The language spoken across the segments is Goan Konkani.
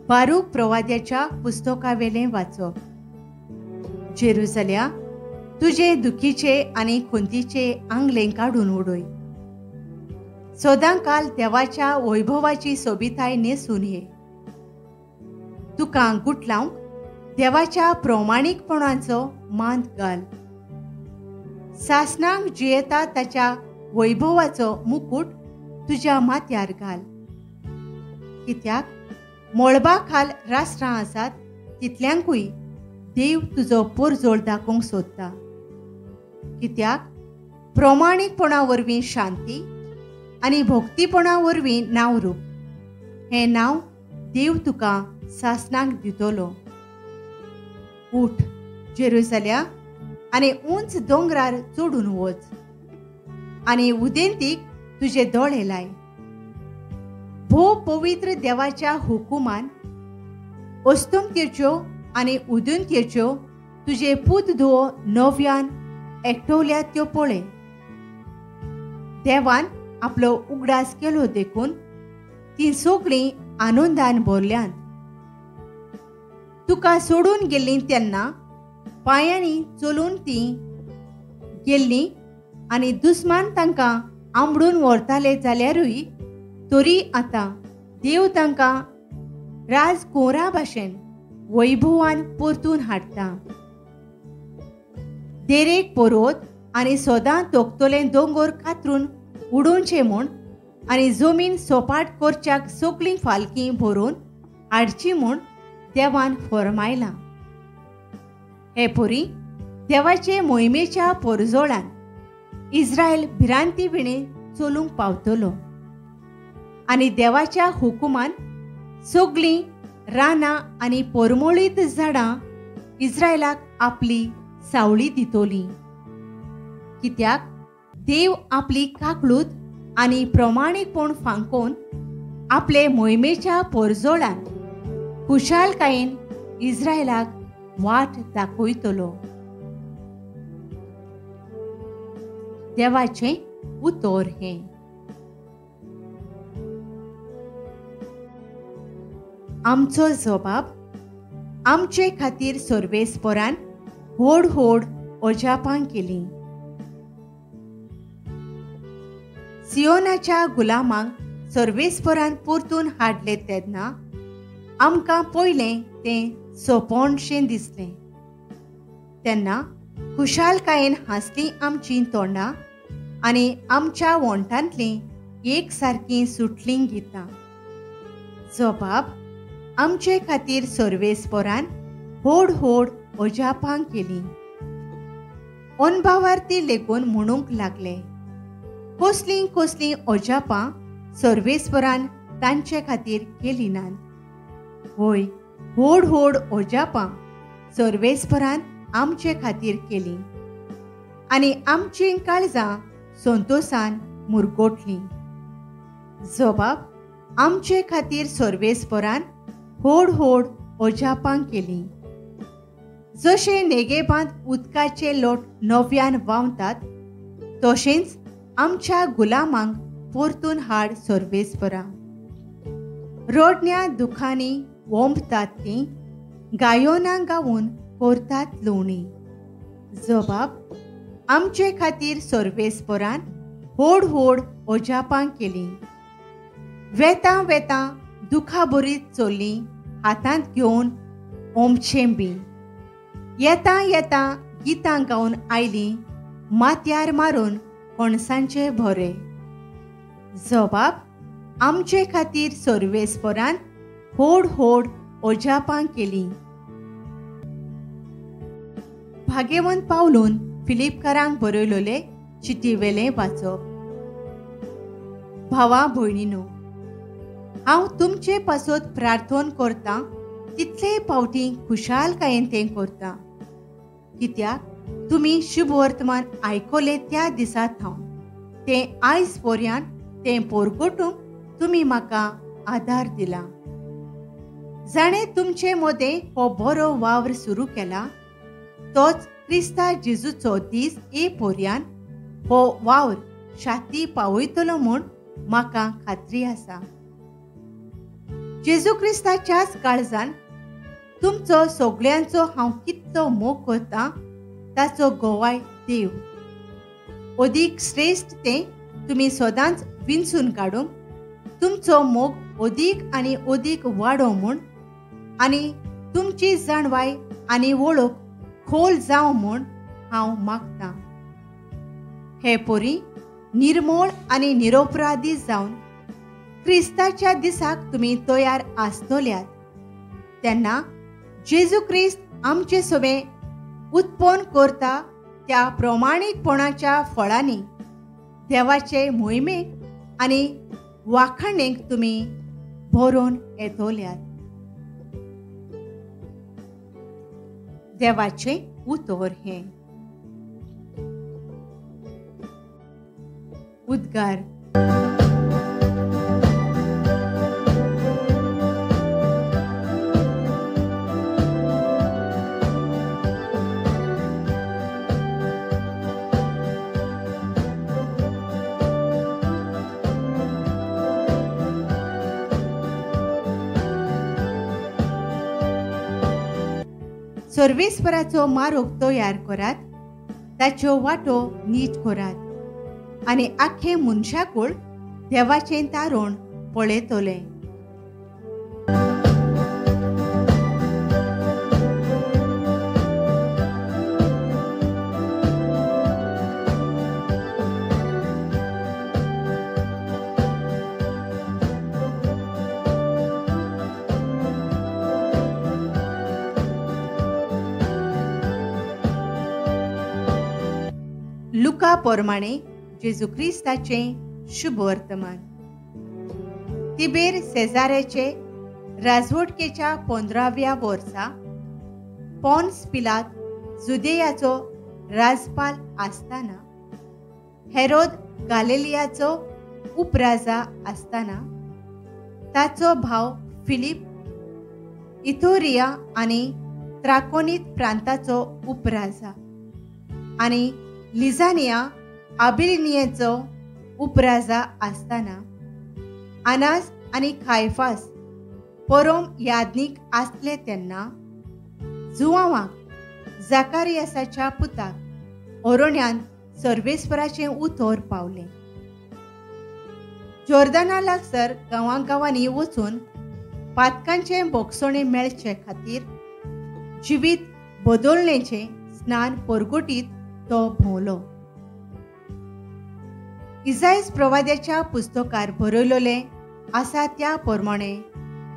बारूक प्रवाद्याच्या पुस्तकावेलें वाचप. जेरुसल्या, तुजे दुखीचे आनी खुंतीचे आंगलें काडून उडय. सदांकाल देवाच्या वैभवाची सोबिताय न्हेसून ये. तुका गुटलावंक देवाच्या प्रमाणीकपणाचो मान घाल. सासणाक जियेता ताच्या वैभवाचो मुकूट तुज्या माथ्यार घाल. कित्याक मळबा खाल राष्ट्रां आसात तितल्यांकूय देव तुजो पोरजोळ दाखोवंक सोदता. कित्याक प्रमाणीकपणा वरवीं शांती आनी भक्तीपणा वरवीं नांव रूप हें नांव देव तुका सासणाक दितलो. उठ जेरुसल्या आनी उंच दोंगरार चडून वच आनी उदेंतीक तुजे दोळे लाय. भोव पवित्र देवाच्या हुकुमान अस्तमतेच्यो आनी उदेंतेच्यो तुजे पूत धुवो नव्यान एकटवल्यात त्यो पळय. देवान आपलो उगडास केलो देखून तीं सगळीं आनंदान भरल्यांत. तुका सोडून गेल्लीं तेन्ना पांयांनी चलून तीं गेल्लीं आनी दुस्मान तांकां आंबडून व्हरताले जाल्यारूय तरी आतां देव तांकां राजकुंवरा भाशेन वैभवान परतून हाडटा. देरेक पर्वत आनी सदां तोखतले दोंगर कातरून उडोवचे म्हूण आनी जमीन सपाट करच्याक सगळीं फालकीं भरून हाडची म्हूण देवान फरमायलां. हे परी देवाचे मोहिमेच्या पोरजोळान इस्रायल भिरांती विणे चलूंक पावतलो आनी देवाच्या हुकुमान सगळीं रानां आनी परमळीत झाडां इस्रायलाक आपली सावळी दितली. कित्याक देव आपली काकळूत आनी प्रमाणीकपण फांकोवन आपले मोहिमेच्या पोरजोळान खुशालकायेन इस्रायलाक वाट दाखयतलो. देवाचें उतर हें. आमचो जबाब आमचे खातीर सर्वेस्परान व्हड व्हड अजापां केलीं. सियोनाच्या गुलामांक सर्वेस्परान परतून हाडले तेन्ना आमकां पयलें तें सोंपणशें दिसलें. तेन्ना खुशालकायेन हांसलीं आमचीं तोंडां आनी आमच्या वोंठांतलीं एक सारकीं सुटलीं गितां. जबाब आमचे खातीर सर्वेस्परान व्हड व्हड अजापां केलीं. अनभावार्थी लेगून म्हणूंक लागले, कसलीं कसलीं अजापां सर्वेस्परान तांचे खातीर केलीं नात. होय, व्हड व्हड अजापां सर्वेस्परान आमचे खातीर केलीं आनी आमचीं काळजां संतोसान मुरगोटलीं. जबाब आमचे खातीर सर्वेस्परान व्हड व्हड अजापां केलीं. जशें नेगेबांत उदकाचे लोट नव्यान व्हांवतात तशेंच आमच्या गुलामांक परतून हाड सर्वेस्परा. रडण्या दुखांनी वोंपतात तीं गायोना गावन करतात लोणी. जबाब आमचे खातीर सर्वेस्परान व्हड व्हड अजापां केलीं. वेतां वेतां दुखा बरीत चल्लीं हातांत घेवन ओमचें बी. येता येता गितां गावन आयलीं माथ्यार मारून कणसांचे भोरे. जबाब आमचे खातीर सर्वेस्परान व्हड व्हड अजापां केलीं. भाग्यवंत पावलून फिलिपकारांक बरयलोले चिटीवेलें वाचप. भावा भयणीनो, हांव तुमचे पासत प्रार्थना करतां तितले फावटी खुशालकायेन तें करतां. कित्याक तुमी शुभवर्तमान आयकले त्या दिसा थावन तें आयज पर्यंत तें पोरगोटूंक तुमी म्हाका आदार दिला. जाणें तुमचे मदें हो बरो वावर सुरू केला तोच क्रिस्ता जेजूचो दीस ए पर्यंत हो वावर शाती पावयतलो म्हूण म्हाका खात्री आसा. जेजू क्रिस्ताच्याच काळजान तुमचो सगळ्यांचो हांव कितलो मोग करतां ताचो गोवाय देव. अदीक श्रेश्ठ तें तुमी सदांच विंचून काडूंक तुमचो मोग अदीक आनी अदीक वाडो म्हूण आनी तुमची जाणवाय आनी वळख खोल जावं म्हूण हांव मागतां. हे पोरी निर्मोळ आनी निरोपराधी जावन क्रिस्ताच्या दिसाक तुमी तयार आसतल्यात तेन्ना जेजू क्रिस्त आमचे सवे उत्पन्न करता त्या प्रमाणीकपणाच्या फळांनी देवाचे मोहिमेक आनी वाखाणेक तुमी भरून येतल्यात. देवाचें उतर हें. उद्गार. सर्वेस्पराचो मारोग तयार करात, ताच्यो वाटो नीट करात आनी आख्खें मनशाकूळ देवाचें तारण पळयतलें. लुका प्रमाणे जेजू क्रिस्ताचें शुभ वर्तमान. तिबेर सेजाऱ्याचे राजवटकेच्या 15व्या वर्सा पॉन्स पिलात जुदेयाचो राजपाल आसतना, हेरोद गालिलियाचो उपराजा आसतना, ताचो भाव फिलीप इथोरिया आनी त्राकोनीत प्रांताचो उपराजा आनी लिझानिया आबिलिनियेचो उपराजा आसतना, अनास आनी खायफास परोम याज्ञीक आसले तेन्ना जुवांवाक जाकारियासाच्या पुताक ओरोण्यान सर्वेस्पराचें उतर पावलें. जोर्दना लागसर गांवां गांवांनी वचून पातकांचें बोगसणें मेळचे खातीर जिवीत बदलण्याचें स्नान परगटीत तो भोंवलो. इजायस प्रवाद्याच्या पुस्तकार बरयलेलें आसा त्या प्रमाणे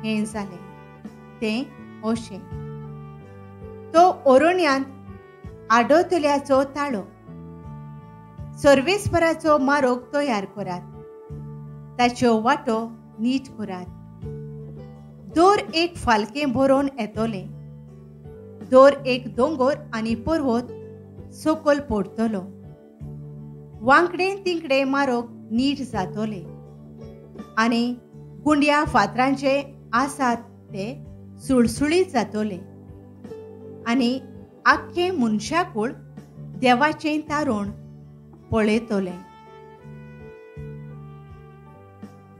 हें जालें तें अशें. तो ओरोण्यांत आडोतल्याचो ताळो, सर्वेस्पराचो मारोग तयार करात, ताच्यो वाटो नीट करात. दर एक फालकें भरोवन येतलें, दर एक दोंगर आनी पर्वत सकयल पडटलो, वांकडे तिंकडे मारोग नीट जातले आनी गुंड्या फातरांचे आसात ते सुळसुळीत जातले आनी आख्खें मनशाकूळ देवाचें तारण पळयतलें.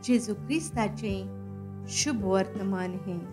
जेजू क्रिस्ताचें शुभ वर्तमान हें.